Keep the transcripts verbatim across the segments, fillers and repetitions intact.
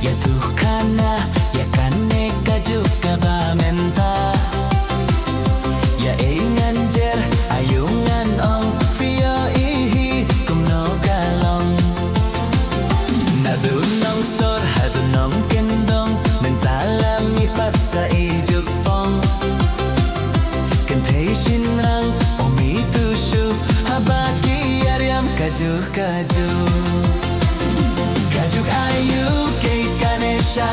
Ïa tu khana, ïa kane ka juk kaba mynta. Ïa ei ngan jer, aïu ngan ong, phi ïohi hi, kumno ka long. Naduh nongsor haduh nongkyndong, mynta la mih pat sa i juk pong. Kynthei shynrang, ym i tu shuh, haba ki ïa riam ka juk ka juk. Ka juk aïu keiñ kane sha,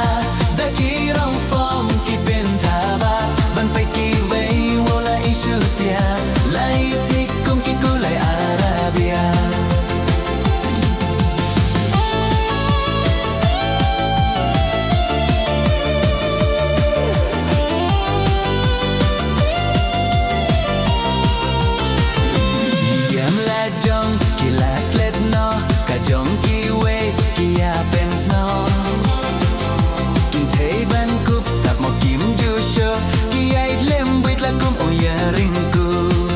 da ki rong phong ki pynthaba, ban peit kiwei wow la i shutia, la i thik kum ki kulai Arabia. Ïam la jong ki la klet noh, ka jong kiwei ki ïa pynsnoh. Kim thei ban kup tap mo kim ju shuh, ki ïaid lem beit la kum u ïaring kup.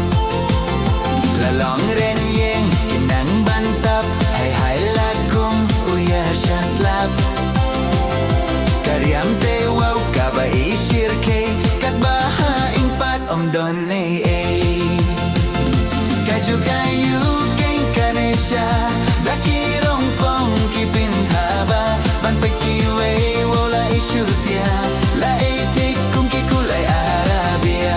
La long ren ïeng ki nang ban tap, hai hai la kum u ïa sha slap. Ka riam te wow kaba i shyrkhei, katba ha ing pat ym don ei ei. Ka juk aïu keiñ kane sha, da ki rong phong ki pynthaba, ban peit kiwei wow la i shutia, la i thik kum ki kulai Arabia.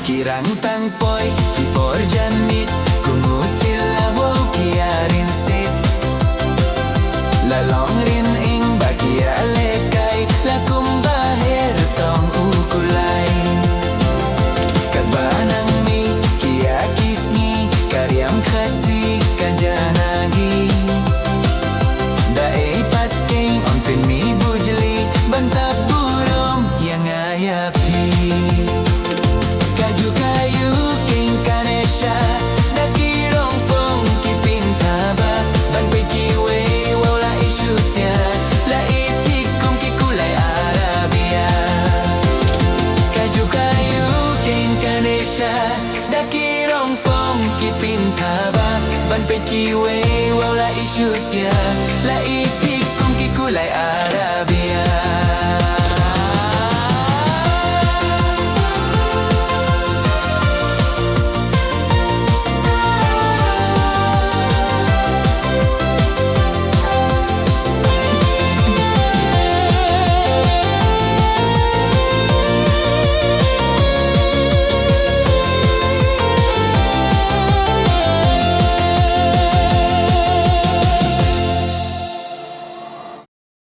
Ki rang tang poi, ki por janmiet, kum u thil la wow ki ïa rin sit. La long rin ing ba ki ïa lehkai, la kumba her tong u kulai. Katba nang mih ki ïa ki sngi, ka riam Khasi ka janagi. Da ei pat keiñ yn pynmih bujli, ban tap burom ïa nga ïa phi. Ka juk aïu keiñ kane sha, da ki rong phong ki pynthaba, ban peit kiwei wow la i shutia, la i thik kum ki kulai Arabia. Ka juk aïu keiñ kane sha, da ki rong phong ki pynthaba, ban peit kiwei wow la i shutia, la i thik kum ki kulai Arabia.